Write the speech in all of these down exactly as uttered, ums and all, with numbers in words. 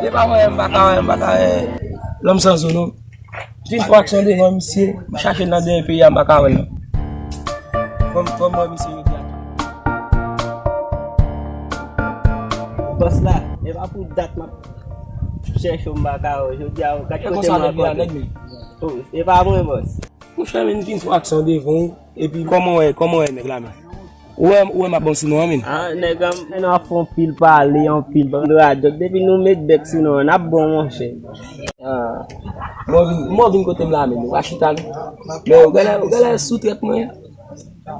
Se pa mwen, m pa ka wè, m pa ka wè lòm san zo non. M fin fè aksyon devan misye, m chache l nan dèyè peyi a, m pa ka wè l non. Fò m, fò m wè misye jodi a. Bòs la, e pa pou dat m ap chèche w, m pa ka wè w. Jodi a, gad kote m rankontre. Oh, e pa mwen, bòs. Monchè, men, m fin fè aksyon devan w, epi kòman w wè, kòman w wè nèg la, men? Ou wè, ou wè m ap bon sinon an, men? Ah, nèg an, men, nou ap fè yon pil pale, yon pil radòt. Depi nou met bèk sinon an, n ap bon, monchè. Ah. Mwen vin, mwen vin kote m la, men, ou pa chita, non. Men, ou genlè, ou genlè sou trèt mwen.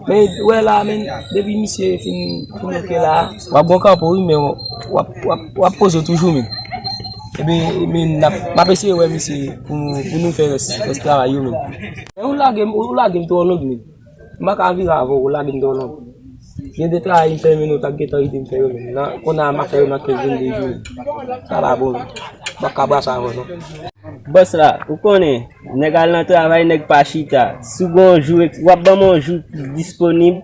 Men, ou wè la, men, depi misye fin, fin oke la, w ap bon kanpe, wi, men w ap, w ap, w ap poze w toujou, men. Epi, men, n ap, m ap eseye wè misye pou nou, pou nou fè rès, rès travay yo, men. Men ou lage m, ou lage m twò long, men. M pa ka vire avè w, ou lage m twò long. Gen de travay m fè, men ou t ap gentan ede m fè yo, men. Nan, kounye a, m ap fè yo nan kenz, vennde jou. Sa pa bon, men. M pa ka brase avè w, non. Bòs la, ou konnen, nèg al nan travay, nèg pa chita. Si w gen yon jou, w ap ban m yon jou disponib,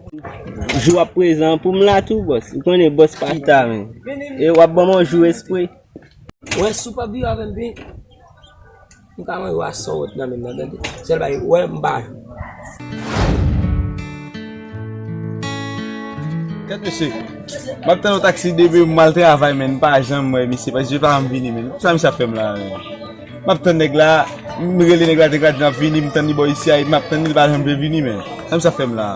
jou w ap prezan pou m la tou, bòs. Ou konnen, bòs pa chita, men. E w ap ban m yon jou espre. Wè, si w pa vire avè m byen, m ka manje w a san wòt nan men m nan, tande. Sèl bagay, wè, m pa jwe. Gad mesye, m ap tann yon taksi depi m al travay, men m pa janm wè misye, paske je pa janm vini, men. Sa misye ap fè m la, men? M ap tann nèg la, m rele nèg la, nèg la di l ap vini, m tann li bò isi a, m ap tann li, li pa janm vle vini, men. Sa misye ap fè m la?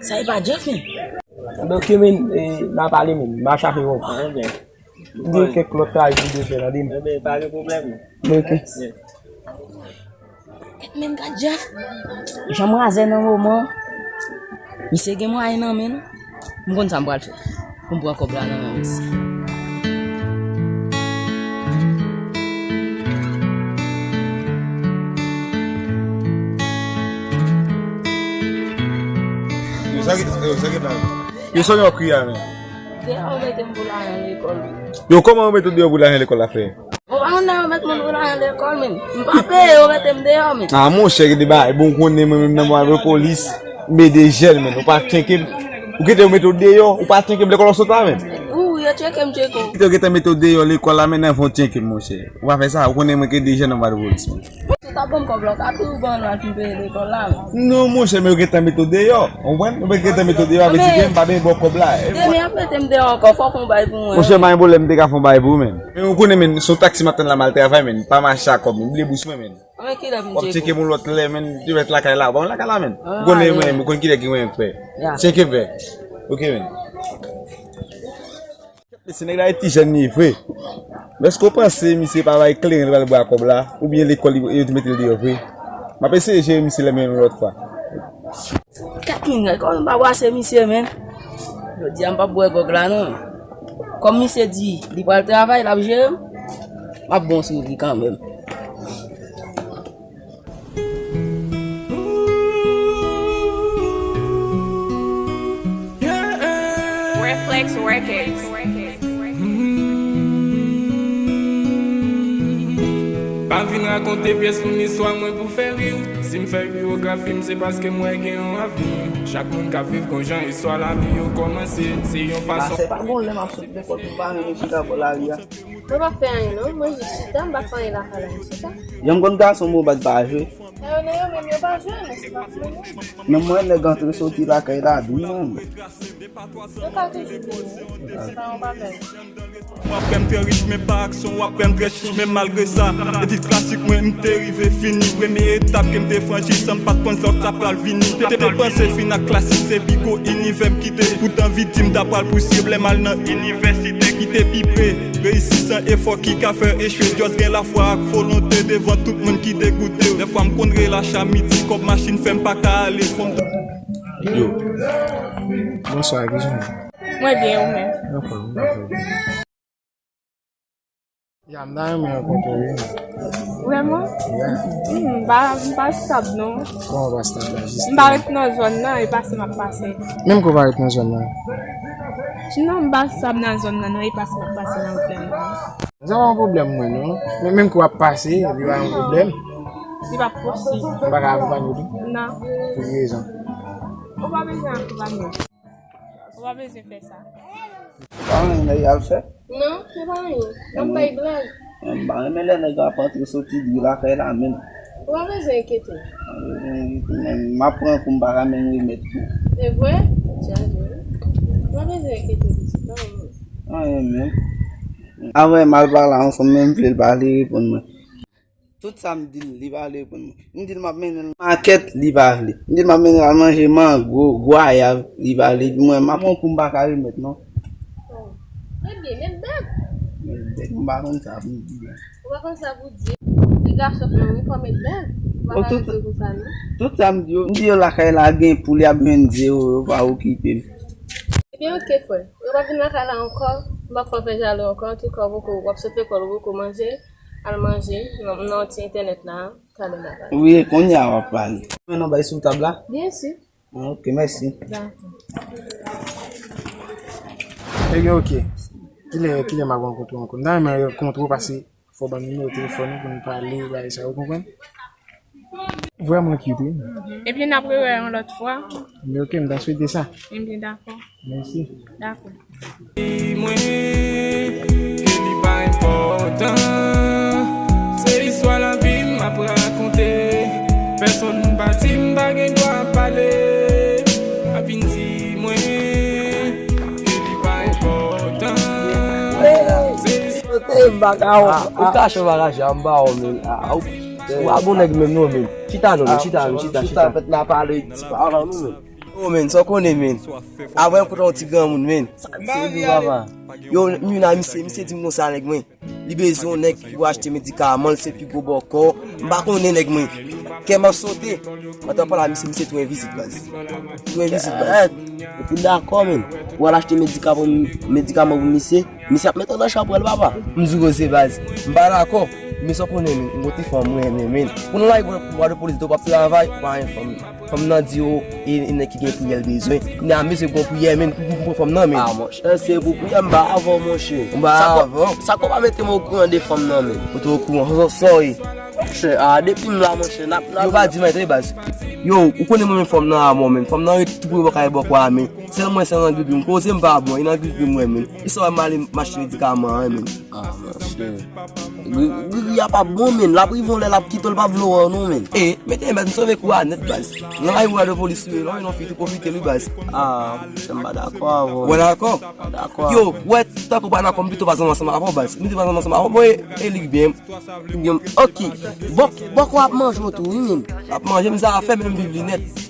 Sa e pa Jeff, men? Ebyen, oke, men, e, n a pale, men. M a chape wè w. Ebyen. M gen kèk lòt travay pou m te fè, tande m. Ebyen, pa gen pwoblèm. Ok. Yeah. Kèt men, gad Jeff. Janm razè nan moman. Misye gen mwayen nan men l. M konn sa m pral fè. Pou m pran kòb la nan men misye. Yo, sa ki, yo, sa ki la? Yo, sa yo kri a, men? Deyò, yo mete m pou lajan lekòl. Yo, kòman yo mete w deyò pou lajan lekòl la fè? Ou pa konn nan yo met moun pou lajan lekòl, men. M pa peye, yo mete m deyò, men. Ah, monchè, gen de bagay. Bon, ou konnen mwen menm nan mwa polis, m ede jèn, men. Ou pa tchenke m. Ou kite yo mete w deyò, ou pa tchenke m lekòl w sot la, men. Ou, yo tcheke m, tcheke w. Kite yo gentan mete w deyò lekòl la, men nan fon tchenke m, monchè. Ou pa fè sa, ou konnen mwen k ede jèn nan mwa polis, men. Si w ta ban m kòb la, w ka toujou ban m l pou m peye lekòl la, men. Non, monchè, men yo gentan mete w deyò. Ou konprann? Yo gentan mete w deyò, avè di ke m pa bezwen ba w kòb la. Demen y ap mete m deyò ankò, fòk ou bay pou mwen. Monchè, pa gen pwoblèm, m te ka fè yon bagay pou ou, men. Men ou konnen, men, se yon taksi m ap tann la, m al travay, men. Pa mache ak kòb, men. M bliye bous mwen, men. Men kilè pou m tcheke w? W ap tcheke m yon lòt lè, men, li mèt lakay la. Bon, lakay la, men. Ou konnen, men, ou konn kilè ki mwen fè. Tcheke m fè. Ok, men. Mesye, nèg la e ti jèn li vre. Èske w panse misye pa bay kleren li pral bwè kòb la? Oubyen lekòl li, yo te mete l deyò vre? M ap eseye jere misye lè menm yon lòt fwa. Kèt, men, kòman m pa brase misye, men? Jodi a m p ap bwè gwòg la non. Kòm misye di li pral travay, l ap jere m, m ap bon sou li kanmenm. Reflex Records. Pa vin rakonte pyès moun istwa mwen pou fè ri w. Si m fè byografi m, se paske m wè gen yon avni. Chak moun k ap viv gon jan istwa lavi yo kòmanse. Se yon fason. Pase pa gon lè m ap sot nenpòt ou pa menm chita bò lari a. Mwen pa fè anyen non, mwen jis chita, m pa fè anyen lakay la, m chita. Janm konn gason mwen bat pa jwe. Sa yo nan yo menm yo pa jwe, men se pa pou mwen. Menm mwen nèg antre soti lakay la, di mwen. Yo ka toujou di mwen, se pa yon bagay. W ap wè m trè rich, men pa aksyon, w ap wè m trè chich, men malgre sa. Etid klasik mwen, m te rive fini. Premye etap ke m te franchi, san m pa t konn sa k ta pral vini. Te, te panse fin ak klasik, se pi gwo inivè m kite. Poutan vi di m ta pral pousib lè m al nan inivèsite ki te pi pre. Reyisi san efò ki ka fè echwe. Just gen lafwa ak volonte devan tout moun ki degoute w. Dèfwa m konn relache a midi, kòb machin fè m pa ka ale. Fò m. Yo. Bonswa, kijan w ye? Mwen byen, ou menm? Anfòm, anfòm. Ya, m ta renmen rankontre w, wi. Vrèman? Yeah. Hmm, m pa, m pa stab, non. Kòman w pa stab la, jistèman? M pa ret nan zòn nan, e pase m ap pase. Menm ke w pa ret nan zòn nan? Non, m pa stab nan zòn nan, non, e pase m ap pase nan wout la, non. Sa pa yon pwoblèm, mwen, non. Men, menm ke w ap pase, li pa yon pwoblèm. Li p ap posib. M pa ka akonpanye w tou? Non. Pou ki rezon? Ou pa bezwen akonpanye. Ou pa bezwen fè sa. Pa anyen nèg al fè? Non, se pa anyen. N ap bay blag. M pa renmen lè nèg ap antre soti di lakay la menm. Ou pa bezwen enkyete w. M ap pran kou m pa ka menm remèt kou. Se vre? Ou pa bezwen enkyete w pitit, non. Anyen menm. Avè m al pale a yon fanm menm vle l pale reponn mwen. Tout sa m di l, li pa vle reponn mwen. M di l m ap mennen l makèt, li pa vle. M di l m ap mennen l al manje mango, gwayab, li pa vle. Epi mwen, m ap pran kou m pa ka remèt non. Oh. Ebyen, met bèk. Met bèk, m pa konn sa pou m di. Ou pa konn sa pou di? Li gason menm, wi, fò met bèk. Ou pa ka rete konsa non. Tout sa m di yo, m di yo lakay la gen poul, y ap jwenn zewo, yo pa okipe m. Ebyen, oke, frè. Ou pa vin lakay la ankò, m pa fè w fè jalou ankò. Antouka, ou poko, w ap sot lekòl, ou poko manje. Al manje nan, nan ti entènèt la, talè n a pale. Wi, kounye a w ap pale. Men non, bay sou tab la? Byen si. Ah, ok, mèsi. Dakò. Ebyen, ok. Kilè, kilè m ap rankontre w ankò? M ta renmen rankontre w pase fò w ban m nimewo telefòn ou pou n pale, bagay sa, ou konprann? Vrèman cute, wi. Ebyen, n ap rewè yon lòt fwa. Ebyen, ok, m ta swete sa. Ebyen, dakò. Mèsi. Dakò. Di mwen ke li pa enpòtan. Se istwa lavi m ap rakonte. Pèsonn pa di m pa gen dwa pale. Pa vin di mwen ke li pa enpòtan. Se istwa. Sote m pa ka wè. Ah, ou kache w pa kache, m pa wè w menm. Ah, ou, ou pa bon nèg menm non menm. Chita non, menm, chita, menm, chita, chita. Chita, fèt la pale, di pa wè nou menm. Yo, men, sa w konnen, men. Avan yon kontan yon ti granmoun, men. Se di papa. Yo, m vin a misye, misye di m konsa, nèg mwen. Li bezwen yon nèg pou achte medikaman, l se pi gwo bòkò. M pa konnen, nèg mwen. Kè m ap sote. Antan pale a misye, misye tou envizib, baz. Tou envizib, baz. Epi dakò, men. Pou al achte medikaman, medikaman pou misye. Misye ap met an nan chanpwèl, papa. M di w koze, baz. M pa dakò. Men sa w konnen, men. M gon ti fanm mwen renmen, men. Pou nou la, pou bwa de polis, w ap travay, ou pa renmen fanm. Fanm nan di yo, e, e nèg ki gen priyè l bezwen. Kounye a, mesye gon priyè, men, pou, pou, pou fanm nan, men. Ah, monchè, se pou priyè, m pa avè w, monchè. M pa avè w. Sa k, sa k pa mete m okouran de fanm nan, men. Ou te okouran, sa, sa w ye? Monchè, ah, depi m la, monchè, n ap, n ap. Yo pa di m anyen, tande, baz. Yo, ou konnen mwen, men fanm nan a mwen, men. Fanm nan rete tou pre bò kay bòkò a, men. Sèl mwen, se nan gripi m koze, m pa bon, e nan gripi m, mwen, men. E sa w wè m ale m achte medikaman an, men. Ah, monchè. Gri-, Grigri a p ap bon, men. L ap rive yon lè, l ap kite w, l p ap vle w wè w non, men. E, mete men, m sove kou a nèt, baz. Nan lari bwa de polis, wi, non, non, fi tou pwofite l, wi, baz. Ah, monchè, m pa dakò avè w. Ou pa dakò? M pa dakò avè w. Yo, wè, tankou w pa dakò, m pito pa zanmi ansanm avè w, baz. M pito pa zanmi ansanm avè w, bon, e, e li byen. Byen, ok. Bò, bòkò ap manje w tou, wi, men. Ap manje m, sa fè menm viv li nèt.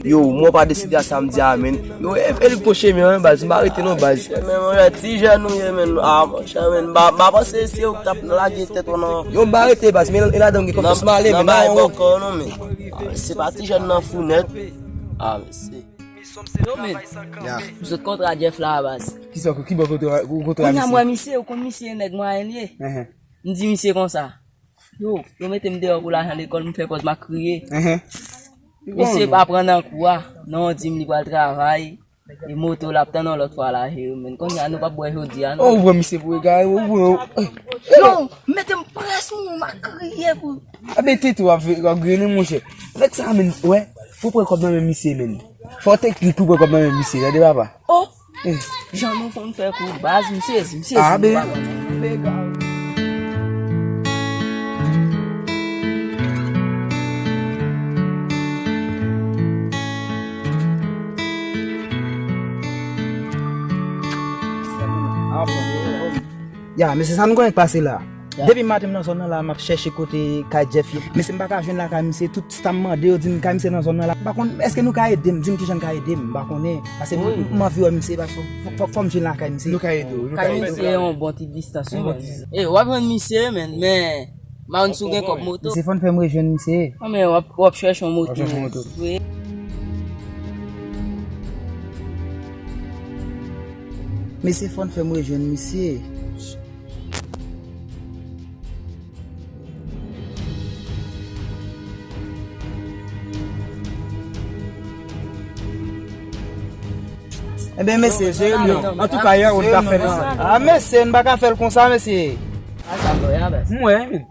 Yo, mwen pa deside a sa m di a, men. Yo, e, e li gon chemen an, baz, m pa rete non, baz. Men, monchè, ti jèn ou ye, men. Ah, monchè, men, m pa, m pa panse se ou k t ap lage tèt ou nan. Yo, m pa rete, baz, men e ladan m gen konfyans m ale, men. Nan bay bòkò, non, men. Ah, se pa ti jèn nan fou nèt. Ah, men se. Yo, men. Ya. M sot kontra Jeff la, baz. Kisa, ki bò kontra, kontra misye? Kounye a, m wè misye, ou konn misye, nèg mwayen li ye. Enhen. M di misye konsa. Yo, yo mete m deyò pou lajan lekòl, m fè pòz, m ap kriye. Enhen. Misye pa pran nan kou a. Non, di m li pral travay. E moto l ap tann yon lòt fwa la, he, men. Kounye a, nou p ap bwè jodi a, non. Oh, ou pran misye pou egare, ou pran. Yo, mete m près, moun, m ap kriye pou. Abe, tete w ap fè, w ap griyen, monchè. Nèg sa, men, wè, pou pran kòb nan men misye, men. Fò w te kri pou pran kòb nan men misye, tande, papa. Oh! Jan nou konn fè kou baz, m sezi, m sezi. Ah, ben. Ya, men se sa nou konnen k pase la. Ya. Depi maten m nan zòn nan la, m ap chèche kote kay Jeff ye. Men si m pa ka jwenn lakay misye, tout sa m mande yo di m kay misye nan zòn nan la. M pa konn, èske nou ka ede m? Di m kijan n ka ede m? M pa konnen. Paske m, m anvi wè misye, paske fò, fò, fò m jwenn lakay misye. Nou ka ede w, nou ka ede w. Kay misye yon bon ti distans, wi, men. E, w ap jwenn misye, men, men, m pa konn si w gen kòb moto. Misye fò n fè m rejwenn misye. Non, men w ap, w ap chèche yon moto. W ap chèche yon moto. Wi. Mesye, fò n fè m rejwenn misye. Enben, mesye, jere m non. Antouka, yè, ou ta fè l. Ah, mesye, n pa ka fè l konsa, mesye. A sa m wè a, baz. M wè, men.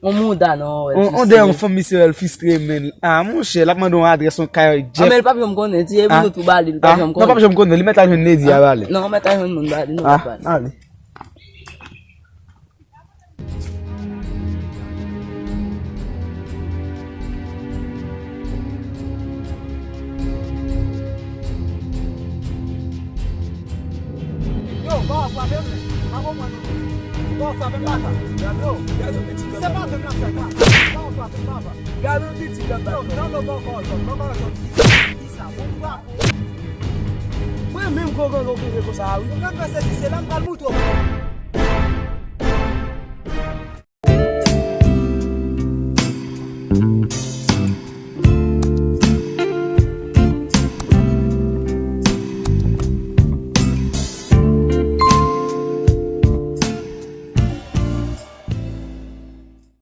On mouda non, wè. On, on dèyè yon fanm misye wè l fistre, men. Ah, monchè, l ap mande yon adrès, yon kay, Jeff. Ah, men l p ap janm konnen, ti, e pou nou tou ba li, l p ap janm konnen. Non, p ap janm konnen, li mèt al jwenn Lady a, ba li. Non, mèt al jwenn moun, ba li, nou pa ba li. Ale. Yo, ba w frape m, pa konprann nou. Ba w frape m, papa. Yo, se pa menm nan fè ka. Ba w frape m, papa. Gade yon piti granmoun. Yo, granmoun bòkò zòt, bòkò zòt. Kisa, bon frape. Mwen menm gwo granmoun kenbe konsa a, wi. Granmoun sezi, se la m pral moutre w.